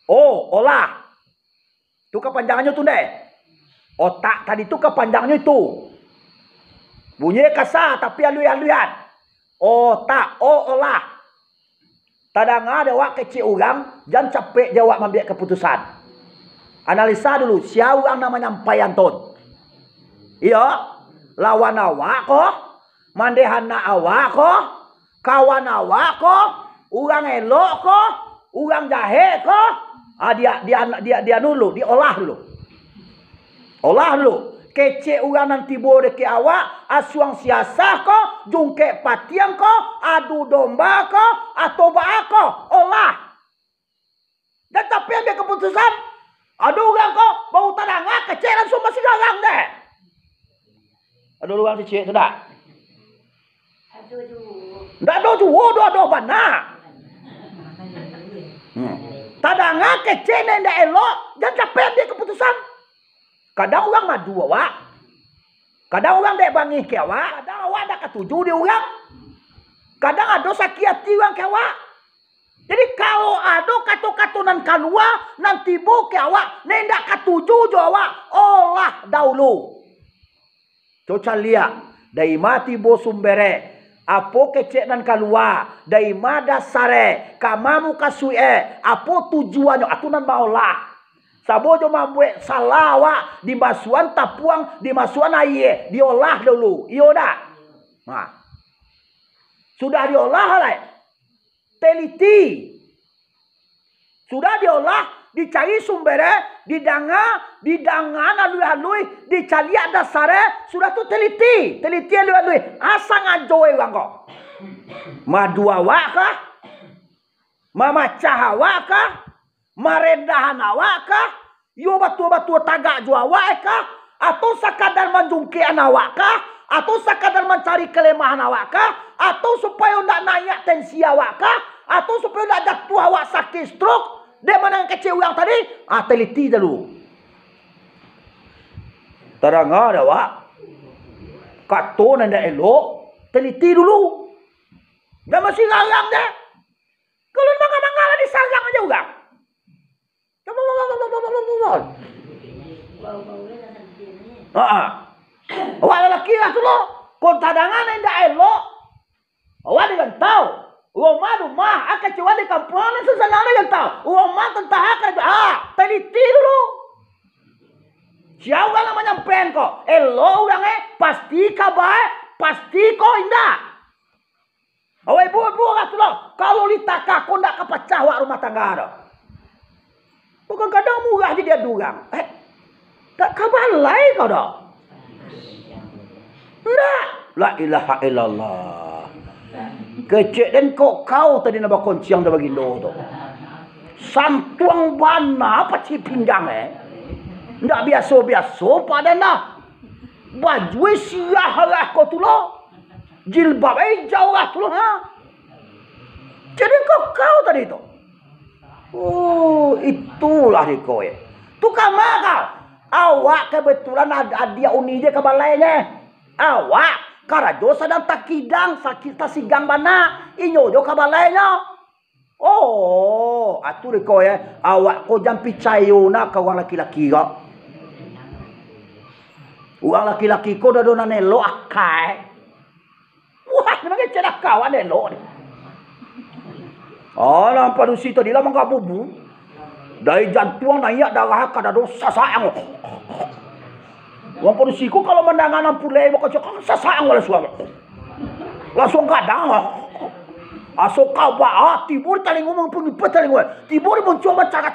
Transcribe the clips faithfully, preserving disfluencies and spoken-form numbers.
O, olah. Tu kapanjangannyo tu ndeh. Otak tadi tu kapanjangnyo itu. Bunyi kasa tapi aluih-aluihan. Otak, o, olah. Tadanga dek awak kecek urang, jan capek jo awak mambiak kaputusan. Analisa dulu, sia urang nan manyampaian tu. Iyo, lawan awak ko, mandeh anak awak ko, kawan awak ko, urang elok ko, urang jahek ko, ah, dia, dia, dia, dia dulu, diolah dulu. Olah dulu, kecek urang nan tibo dakek awak, asuang siasah ko, jungkek patiang ko, adu domba ko, atau baa ko, olah. Jan capek ambiak kaputusan. Ado urang ko, baru tadanga kecek langsuang basigarang deh. Ado urang kecek tu ndak? Ndak ado juo, ado, ado bana. Hmm. Tadanga kecek nan indak elok, jan capek ambiak kaputusan. Kadang urang madu awak. Kadang urang dek bangih ka awak. Kadang awak ndak katuju dek urang. Kadang ado sakik ati urang ka awak. Jadi, kalau ado kato-kato nan kalua, nan tibo ka awak, nan indak katuju jo awak, olah daulu. Co caliak, dari ma tibo sumbere, apo kecek nan kalua, dari ma dasare, kama mukasuike, apo tujuannyo, atu nan maolah. Sabo jo mambuek salah awak, dimasuakan tapuang, dimasuakan aie, diolah dulu. Iyo ndak? Nah. Sudah diolah lai, teliti. Sudah diolah, dicari sumbere, didanga, didanga aluih-aluih, dicaliak dasare, sudah tu teliti, teliti aluih-aluih. Asa ngajo urang ko. Madu awak kah? Mamacah awak kah? Marendahan awak kah? Iyo batua-batua tagak jo awak kah? Atau sakadar manjungkekan awak kah? Atau sakadar mancari kalemahan awak kah? Atau supayo ndak naiak tensi awak kah? Atau supayo ndak jatuah awak sakik stroke? Dek mandanga kecek urang tadi? Ah, teliti dulu. Tadanga dek awak? Kato nan indak elok, teliti dulu. Jan basigarang deh. Kalau manga-manga lah disarang aja urang. Haa. Awak lalaki lah tu lo. Kok tadanga nan indak elok, awak dirantau. Rumah-rumah, ah, kacuali kampuang nan susah nan dirantau. Rumah tantang karajo, ah, taliti dulu. Sia urang nan manyampaian ko, elok urang eh, pasti ka bae, pasti ko indak. Awak ibu-ibu lah tu lah, kalau litaka ko ndak ka pacah awak rumah tangga tu. Bukan kadang murah jadi adu urang. Eh, tak ka balai kau dah. Ndak. La ilaha illallah. Kecek den kok kau tadi nak bakonciang dah bagindo tu. Santuang bana pacik pinggang eh. Ndak biaso-biaso padan dah. Baju eh sirah lah kau tu lah. Jilbab eh ijau lah tu lah, ha. Jadi engkau kau tadi tu. Oh, itulah diko eh. Tu kama kau? Awak kebetulan ad-, adiak uni je ka balai nye. Awak karajo sadang takidang, sakik tasigang bana. Inyo jo ka balai nyo. Oh, atu diko eh. Awak ko jan picayo na ka urang laki-laki ko. Urang laki-laki ko dah ado nan elok akai. Wah, memang kecek dah kawan elok ni. Alah, padusi tadi lah manggabubu. Dari jantuang naiak darah ka dado sasaang. Wang padusi ko kalau mandanga nan pulai bakocok sasaang langsung. Langsung gadang. Aso kabak, ah, tibo di talingo mampunyai talingo. Tibo di muncuang bacara.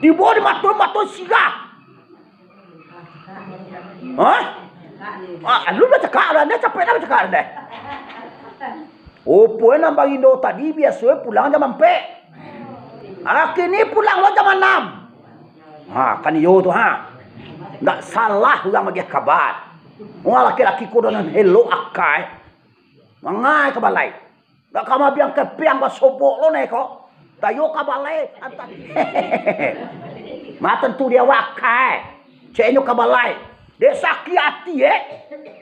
Tibo di mato, mato sirah. Hah? Ah, lu bacakak lah, dah capek dah bacakak dah. Opo nan bagindo tadi biaso pulang jam ampek. Kini pulang lo jam anam. Ha, kan iyo tu ha. Ndak salah urang bagi kabar. Wah, laki-laki ko nan elok akai. Mangai ka balai. Ndak ka mabiang kepiang basobok lo neko. Tayo ka balai, anta-, ma tantu dia wakai. Ceknyo ka balai. Dek sakik ati eh.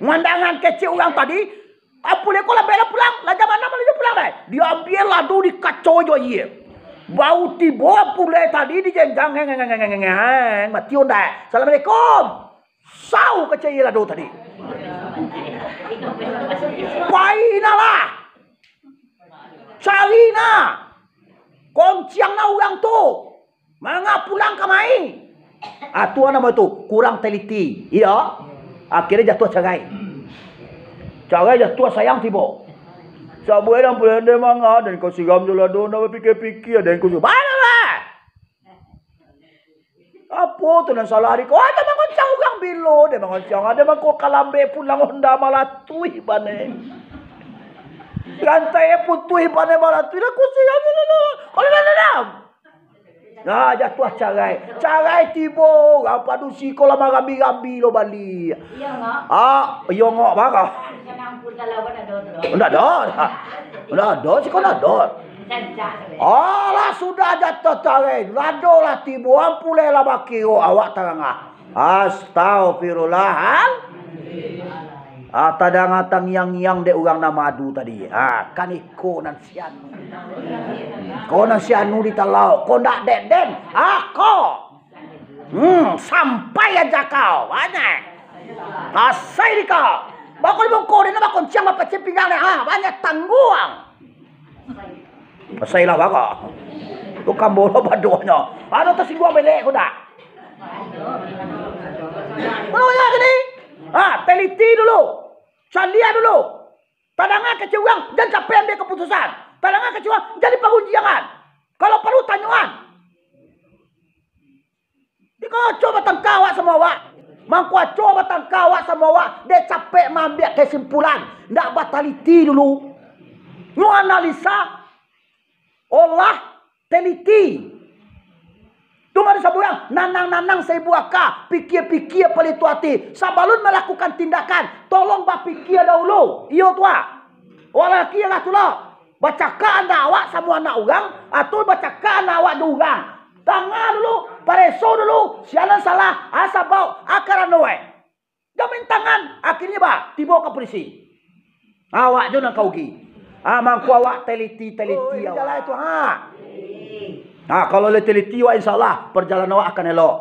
Mandangan kecek urang tadi. Apo leko lambai lah pulang. Lah jam anam lah Diambiak lado dikacau jo aia. Baru tibo pulai tadi di jenjang, ngeng, ngeng, ngeng, ngeng, ngeng, mati ondeh. Assalamualaikum. Sau kecek aia lado tadi. Pai nah lah. Cari nah. Konciang nah urang tu. Manga pulang kamari. Ah, tu namo tu, kurang teliti. Iyo. Akhirnyo jatuah carai. Carai jatuah sayang tibo. Sabuah urang pulang dek manga, den ko siram jo lado, ndak bapikia-pikia, den ko siram. Bana lah. Apo tu nan salah di ko? Ado mangoncang urang bilo, ado mangoncang, ado mangko kalambek pulang onda malatuih bana. Rantai putuih bana malatuih lah, ko siram jo lado. Kalau dah dendam. Nah, jatuah carai. Carai tibo, urang padusi ko lah marambi-rambi lo baliak. Iyo, Ngok. Ah, iyo, Ngok, baa? Sanang pun kalau kan ado tu. Ndak ado. Ndak ado, siko ndak ado. Cancak. Alah, sudah jatuah carai. Lado lah tibo, ampulai lah bakiro awak tarangah. Astagfirullahaladzim. Ah, tadanga tangiang-ngiang dek urang nan madu tadi. Ah, kan iko nan si anu. Ko nan si anu ditalau, ko ndak dek den. Ah, ko. Hmm, sampai aja kau, banyak. Asai di kau. Bakul bungkuk den, bakul ciang, bapecik pinggang den. Ah, banyak tangguang. Pasai lah baka. Tu kambo lo badohnyo. Ado tasingguang belek ko ndak? Kalau yo gini, ha, teliti dulu. Caliak dulu. Tadanga kecek urang, jan capek ambiak kaputusan. Tadanga kecek urang, jadi parundiangan. Kalau paralu tanyoan. Di ko acok batangka awak samo awak. Mangko acok batangka awak samo awak, dek capek maambiak kasimpulan, ndak bataliti dulu. Nyo analisa, olah, teliti. Tu mah disabuik urang, nanang-nanang saibu aka, pikia-pikia palitu ati. Sabalun malakukan tindakan, tolong bapikia dahulu. Iyo tu ah. Wak lalaki lah tu lo. Bacakak anak awak samo anak urang, atau bacakak anak awak jo urang. Tangah dulu, pareso dulu, sia nan salah, a sabab, a karano, eh. Jan main tangan, akhirnyo ba, tibo ka pulisi. Awak jo nan ka ugi. Ah, mangko awak teliti-teliti awak. Jalan tu, ha. Ha, kalau lah teliti awak, insyaallah, perjalanan awak akan elok.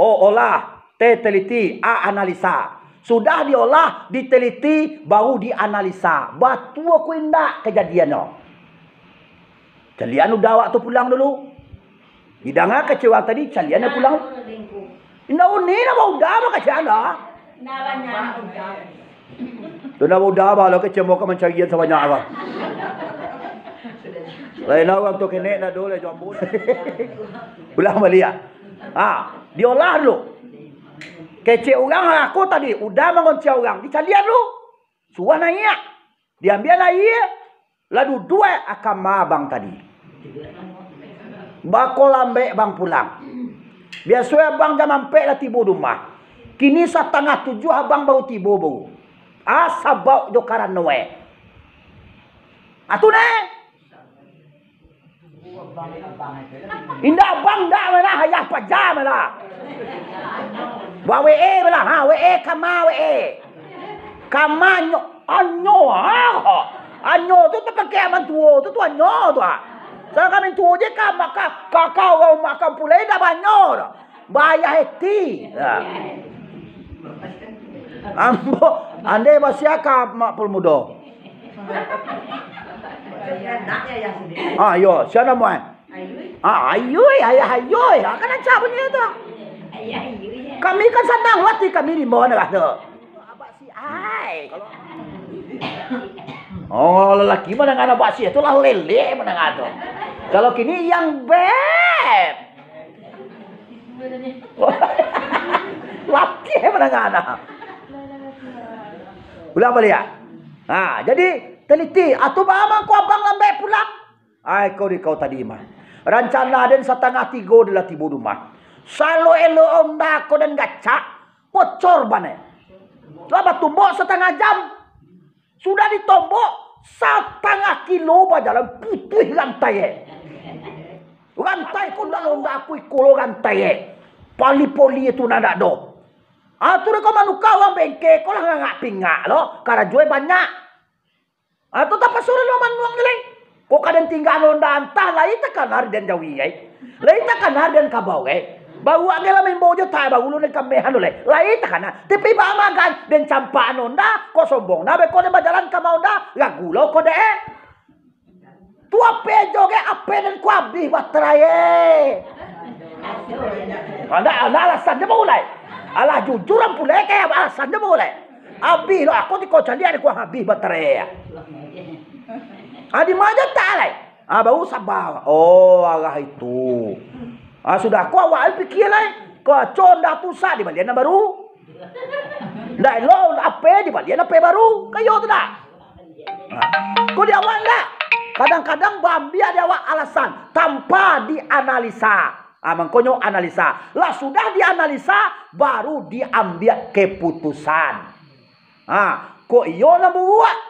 O, olah, te teliti, a analisa. Sudah diolah, diteliti, baru dianalisa. Batua ko indak kajadiannyo. Calian udah awak tu pulang dulu. Didanga kecek urang tadi, calian pulang. Indak uni, ndak baudah, mah kasian dah. Nah, banyak udah. Tu ndak baudah, bah, lo kecek mau ka mancarian sabanyak apa. Lain urang tu kenek, ndak do, lah, jambu. Ulang baliak. Ha, diolah dulu. Kecek urang aku tadi, udah mangonciang urang, dicalian dulu. Suruah naiak. Diambiak aia, lah duduak aka ma abang tadi. Bako lambek bang pulang. Biaso abang jam ampek lah tibo di rumah. Kini satangah tujuah abang baru tibo baru. A sabab jo karano, eh. Atu neh. Indak abang, indak malah, ayah paja malah. Wa W E malah, ha, W E kama, W E. Kama nyo, anyo, ha. Anyo tu tapakai aman tuo tu, tu anyo tu, ha. Salah kami tuo je kama, ka, ka, ka, urang rumah kampung lain dak banyo tu. Bayah eti. Ya. Ambo, andai basiah ka Mak Pul Mudo. Ah, iyo, sia namo, eh? Ah, Ayui, ayah Ayui. Ah, kan ancak bunyi tu. Kami kan sanang hati kami di bawah tu. Abak si ai. Oh, lalaki mandanga abak si tu lah lelek mandanga tu. Kalau kini yang beb. Latiah mandanga nah. Ulang baliak. Ha, jadi teliti, atu baa mangko abang lambek pulang? Ai, kau di kau tadi mah. Rancana den satangah tigo den lah tibo di rumah. Saelok-elok onda ko den gacak, bocor bana. Lah batumbok satangah jam. Sudah ditombok, satangah kilo bajalan, putuih rantai e. Rantai ko ndak lo, ndak aku iko lo rantai e. Pali-poli tu nan ndak do. Ah, tu dek ko manuka urang bengke ko lah ngangak pingak lo, karajo e banyak. Ah, tu tapasuruah lo manuang tu lai. Kok ka den tinggaan onda antah, lai takana den jawi ai. Lai takana den kabau ai. Baru age lah maimbau jo tak baru lo den kamehan tu lai. Lai takana. Tapi ba magan den campak onda, kok sombong nah beko den bajalan ka ma onda, ragu lo ko dek. Tu ape jo ge, ape den ko abih baterai e. Anda, anda alasan je baulai. Alah jujur ampulai ke alasan je baulai. Abih lo aku tiko caliak di kuang abih baterai. Adi maja tak lai. Ah, baru sabar. Oh, arah itu. Ah, sudah ko awak pikia lai. Ko aco ndak tu sa dibalian nan baru. Ndak lo ape dibalian ape baru. Kayo tu dak? Nah, ko di awak ndak? Kadang-kadang baambiak di awak alasan tanpa dianalisa. Ah, mangkonyo analisa. Lah sudah dianalisa, baru diambiak keputusan. Ah, kok iyo nan buruak?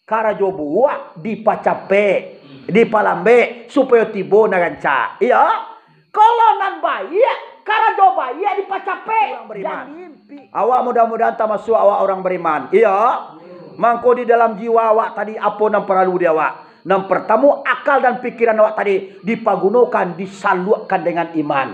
Karajo buruak dipacapek, dipalambek, supayo tibo nan rancak. Iyo. Kalau nan baiak, karajo baiak dipacapek. Urang bariman. Jan diimpik. Awak mudah-mudahan tamasuak awak urang bariman. Iyo. Mangko di dalam jiwa awak tadi, apo nan paralu di awak? Nan partamo, akal dan pikiran awak tadi dipagunokan, disaluakkan dengan iman.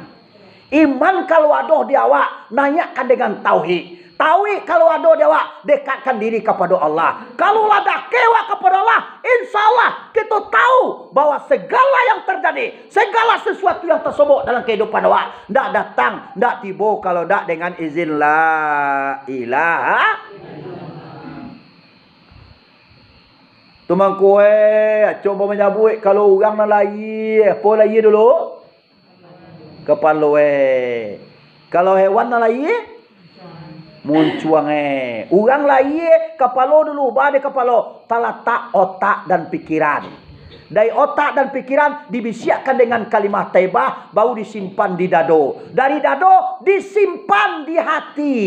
Iman kalau ado di awak, naiakkan dengan tauhid. Tauhid kalau ado di awak, dekatkan diri kapado Allah. Kalau lah dakek awak kapado Allah, insya Allah, kito tahu bahwa segala yang terjadi, segala sesuatu yang tasobok dalam kehidupan awak, ndak datang, ndak tibo kalau ndak dengan izin La Ilaha. Tu mangko, eh, acok ba manyabuik, kalau urang nan lahia, apo lahia dulu? Kapalo, eh. Kalau hewan nan lahia? Muncuang, eh. Urang lahia, kapalo dulu, ba di kapalo. Talatak otak dan pikiran. Dari otak dan pikiran dibisiakkan dengan kalimah thaibah, baru disimpan di dado. Dari dado disimpan di hati.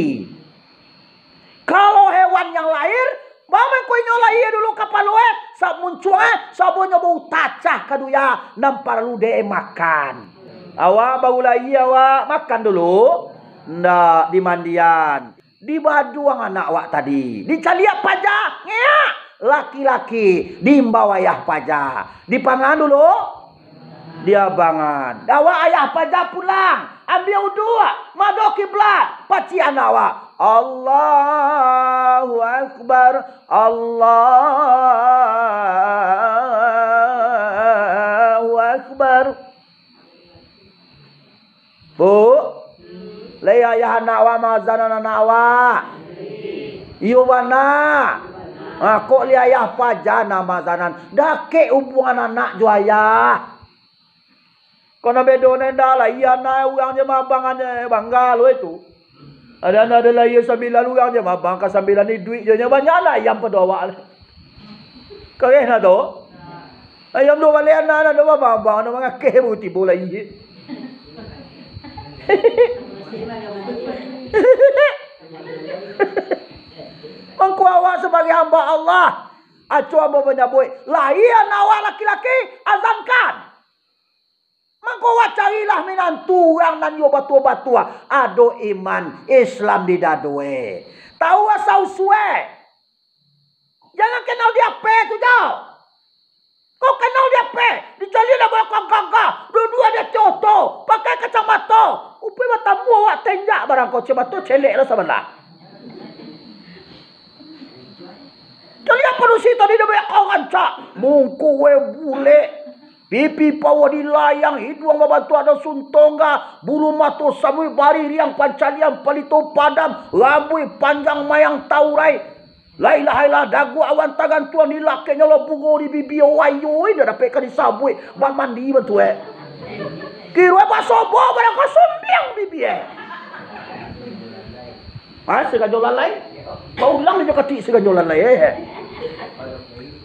Kalau hewan yang lahir, ba mangko inyo lahia dulu kapalo, eh, sa-, muncuang, eh, sabonyo bau tacah ka duya, nan paralu dek makan. Awak baru lahia, awak makan dulu? Ndak, dimandian. Dibaduang anak awak tadi. Dicaliak paja, ngiak. Laki-laki, diimbau ayah paja. Dipangan dulu? Diabangan. Awak ayah paja pulang. Ambiak uduak. Mado kiblat. Pacik anak awak. Allahu Akbar. Allahu Akbar. Bu, lai ayah anak awak maazanan anak awak? Iyo bana. Ha, kok lai ayah paja nan maazanan? Dakek hubungan anak jo ayah. Kok nan bedo nan indak lai, anak urang je maabangan je bangga lo itu. Ado anak ado lahia sambilan urang je maabang, ka sambilan iduik je, nyo banyak anak ayam pado awak. Kareh nah tu. Ayam tu baleh anak, anak tu babang-babang, anak mangakeh baru tibo lai. Mangko awak sabagai hamba Allah, aco ambo manyabuik, lahia anak awak laki-laki, azankan. Mangko awak carilah minantu urang nan iyo batua-batua, ado iman Islam di dado e. Tahu asa usue. Jangan kenal di H P tu, Jo. Kau kenal di H P, dicari lah banyak gagah, dua-dua dia coto, pakai kacamata. Upai batamu awak tenjak barang kau, kacamata celek lah sabalah. Caliak padusi tadi dah banyak kawan rancak. Mungku we bulek. Pipi pawo dilayang, hiduang babantuak daun suntongga, bulu mato samuik baririang, pancalian palito padam, rambuik panjang mayang taurai. La ilaha illallah, dagu awan tagantuang, dilakeknyo lo bungo di bibia, wayoi, indak dapek ka disabuik, bamandi bantuak. Kiro basobok, barang kosong biang bibia. Ha, saganjo lalai. Baulang jo katik saganjo lalai, eh.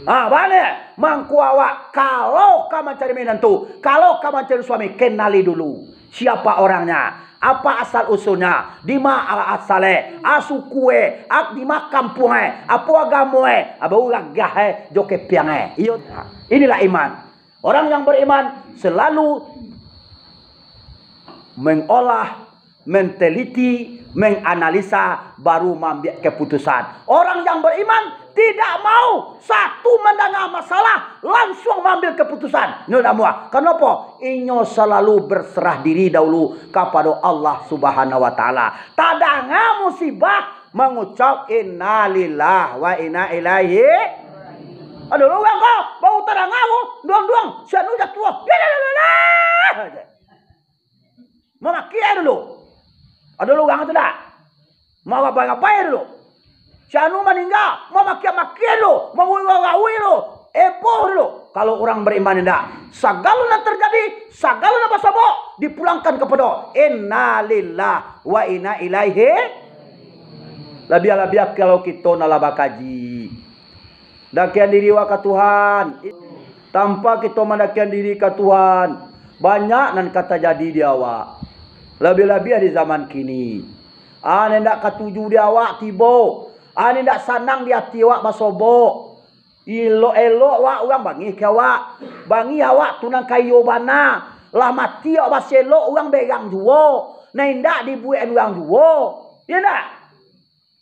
Ha, bana. Mangko awak, kalau ka mancari minantu, kalau ka mancari suami, kenali dulu. Siapa orangnya? Apa asal usulnya? Di ma asal e? A suku e? A di ma kampuang e? Apo agamo e? Apo uragah e? Jo kepiang e? Iyo. Ha, inilah iman. Orang yang beriman selalu mengolah, menteliti, menganalisa, baru maambiak keputusan. Orang yang beriman Tidak mau satu mandanga masalah, lansuang maambil kaputusan. Inyo ndak muah. Kanapo? Inyo salalu berserah diri dahulu kapado Allah Subhanahu wa Taala. Tadanga musibah, mangucap, "Innalillah wa inna ilaihi." Ado lo urang ko, baru tadanga ko, duang-duang, si anu jatuah. Ya, ya, ya, ya, ya. Mamakiak dulu. Ado lo urang tu ndak? Marabai-rabai dulu. Si anu maningga, mamakiak-makiak dulu, mauih-auih dulu, eboh dulu. Kalau urang bariman indak, sagalo nan tarjadi, sagalo nan basobok, dipulangkan kapado innalillah wa inna ilaihi. Labiah-labiah kalau kito nan lah bakaji. Dakian diri wak ka Tuhan. Tanpa kito mandakian diri ka Tuhan, banyak nan ka tajadi di awak. Labiah-labiah di zaman kini. Ah, nan indak katuju di awak tibo. Ah, nan indak sanang di ati awak basobok. Elok-elok wak, urang bangih ka awak. Bangih awak tu nan kayo bana. Lah mati awak basielok, urang berang juo. Nan indak dibuek urang juo. Iyo ndak?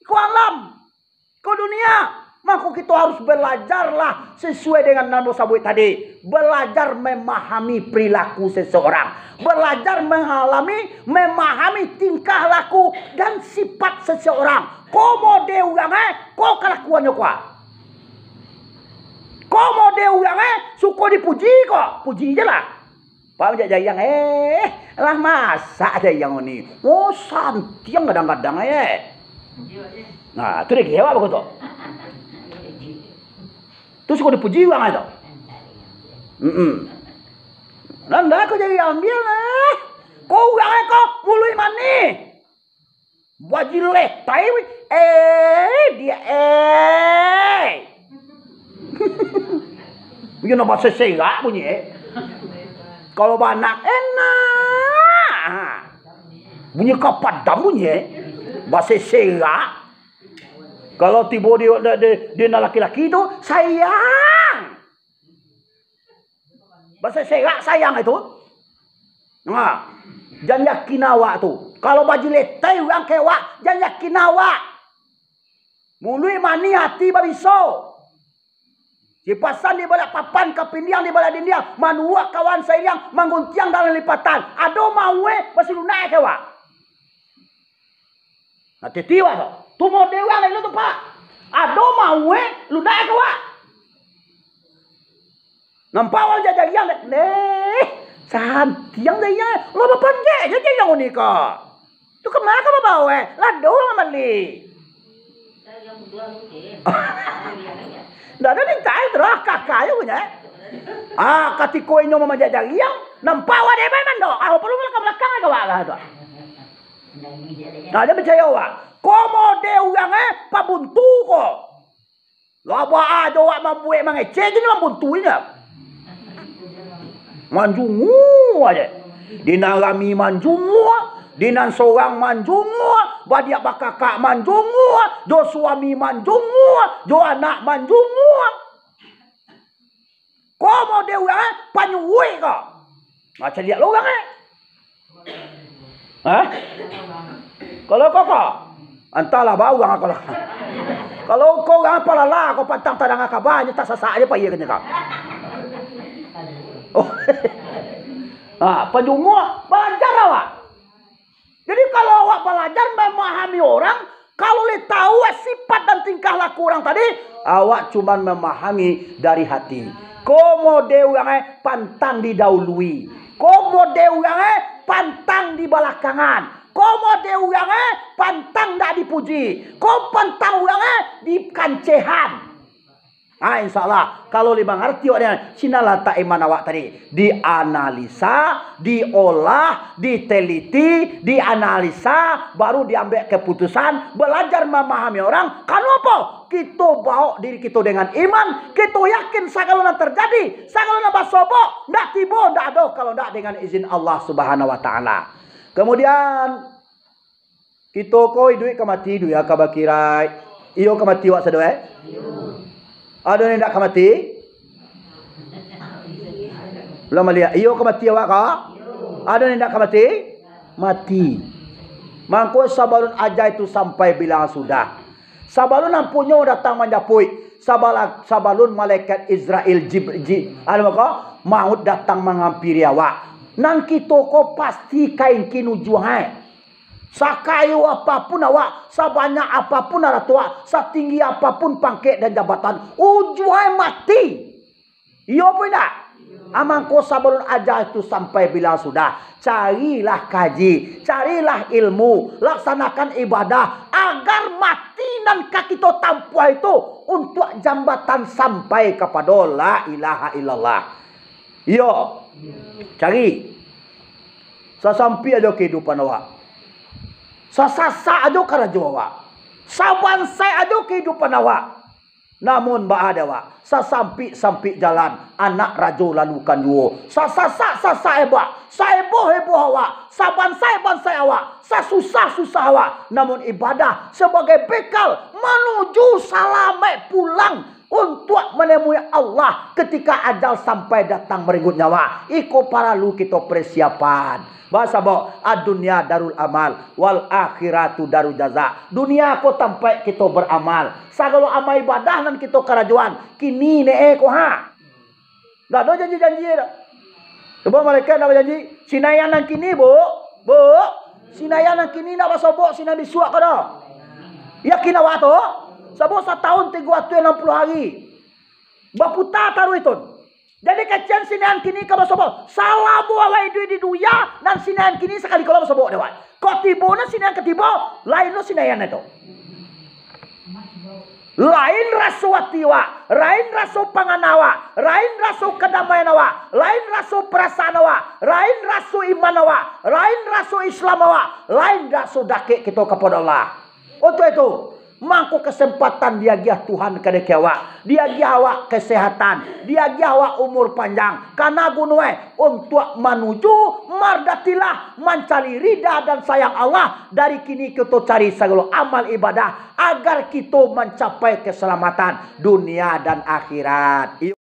Iko alam. Ko dunia, mako kito harus balajarlah sasuai dengan nan ambo sabuik tadi. Balajar mamahami perilaku seseorang. Balajar mangalami, mamahami tingkah laku dan sifat seseorang. Ko mode urang, eh, ko kalakuannyo ko. Ko mode urang, eh, suko dipuji ko, puji je lah. Pak Manjak Jariang, eh, lah masak Jariang ni. Oh, santiang kadang-kadang, eh. Nah, tu dia kira apa tu? Tu suko dipuji urang ai tu. Mm-mm. Nanda ko jadi ambil lah. Ko urang ai ko muluik manih. Bajileh tai, eh, dia, eh. Iyo, nak baseserak bunyi, eh. Kalau banak, enak. Bunyi kapadam bunyi, eh. Baseserak. Kalau tibo di, di, di, di nan laki-laki tu, sayang. Baseserak sayang itu. Nah, jan yakin awak tu. Kalau bajiletai urang ka awak, jan yakin awak. Muluik manih, ati babiso. Sipasan di baliak papan, kapindiang di baliak dindiang, manuak kawan sairiang, mangguntiang dalam lipatan. Ado mauik, basilunak ka awak. Nah, titi wak tu. Tu mode urang lain tu, Pak. Ado mauik, lunak ka awak. Nampak wak jajariang dek. Neh, santiang jajariang. Lah bapanjek je jajariang uni ko. Tu kama ka babao, eh? Lado lah mambali. Ndak ado minta, eh, terus kakak je punyo, eh. Ah, katiko inyo mamanjek jariang, nampak wak dek bai mandok. Ah, perlu ka balakang ka wak lah tu. Nah, jan picayo wak. Ko mode urang, eh, pabuntu ko. Lah baa jo wak mambuek mangecek je ni mambuntu inyo. Manjungua je. Di nan rami manjungua, di nan sorang manjungua, badiak bakakak manjungua, jo suami manjungua, jo anak manjungua. Ko mode urang, eh, panyuruik ko. Nah, caliak lo urang, eh. Hah? Kalau ko, ko? Antahlah, bau urang ko lah. Kalau ko urang palala, ko pantang tadanga kaba, nyo tasasak je pai ka nyo ko. Oh. Ha, panyuruik, balajar awak. Jadi, kalau awak balajar mamahami urang, kalau lai tahu sifat dan tingkah laku urang tadi, awak cuman mamahami dari hati. Ko mode urang, eh, pantang didahului. Ko mode urang, eh, pantang dibalakangan. Ko mode urang, eh, pantang ndak dipuji. Ko pantang urang, eh, dikancehan. Ah, insya Allah, kalau lai mangarati awak dengan sinan latak iman awak tadi, dianalisa, diolah, diteliti, dianalisa, baru diambiak kaputusan, balajar mamahami urang. Karano apo? Kito baok diri kito dengan iman, kito yakin sagalo nan tarjadi, sagalo nan basobok, ndak tibo, ndak ado, kalau ndak dengan izin Allah Subhanahu wa Taala. Kemudian, kito ko iduik ka mati, dunia ka bakiraik. Iyo ka mati wak sado, eh? Ado nan indak ka mati? Ulang baliak. Iyo ka mati awak ko? Ado nan indak ka mati? Mati. Mangko sabalun ajal itu sampai bilang sudah, Sabalun ampunyo datang manjapuik, sabala-, sabalun malaikat Izrail jib-, ji-, anu ko, maut datang manghampiri awak, nan kito ko pasti ka ingkin ujuang ai. Sakayo apapun awak, sabanyak apapun arato awak, satinggi apapun pangkek dan jabatan, ujuang ai mati. Iyo apo indak? Amangko sabalun aja itu sampai bilang sudah, carilah kaji, carilah ilmu, laksanakan ibadah, agar mati nan ka kito tampuah itu untuak jambatan sampai kapado la ilaha illallah. Iyo, cari. Sasampik ajo kahidupan awak. Sasasak ajo karajo awak. Sabansaik ajo kahidupan awak. Namun baa dek awak, sasampik-sampik jalan, anak rajo lalukan juo. Sasasak-sasak ebak, saeboh-eboh awak, sabansaik-bansaik awak, sasusah-susah awak. Namun ibadah sabagai bekal manuju salamaik pulang untuak manemui Allah ketika ajal sampai datang marenggut nyawa. Iko paralu kito persiapan. Basabab, "Ad-dunya darul amal, wal akhiratu darul jaza." Dunia ko tampaik kito baramal. Sagalo amal ibadah nan kito karajoan, kini ne e ko ha. Ndak ado janji-janji e doh. Cubo malaikat ndak bajanji, "Sinayan nan kini, Bu, Bu, Sinayan nan kini ndak basobok Sinayan bisuak ko doh." Yakin awak tu? Sabab satahun tigo atuih anam puluah hari. Baputa taruih tu. Jadi kecek Sinayan kini ka basobok. Salamo awak iduik di dunia, nan Sinayan kini sakali ko lah basobok dek awak. Kok tibo nan Sinayan ka tibo, lain lo Sinayan itu. Lain raso ati awak, lain raso pangana awak, lain raso kadamaian awak, lain raso parasaan awak, lain raso iman awak, lain raso Islam awak, lain raso dakek kito kapado Allah. Untuk itu, mangko kesempatan diagiah Tuhan kadeke awak, diagiah awak kesehatan, diagiah awak umur panjang, kana guno e untuak manuju mardatilah, mancari rida dan sayang Allah. Dari kini kito cari sagalo amal ibadah, agar kito mancapai keselamatan dunia dan akhirat.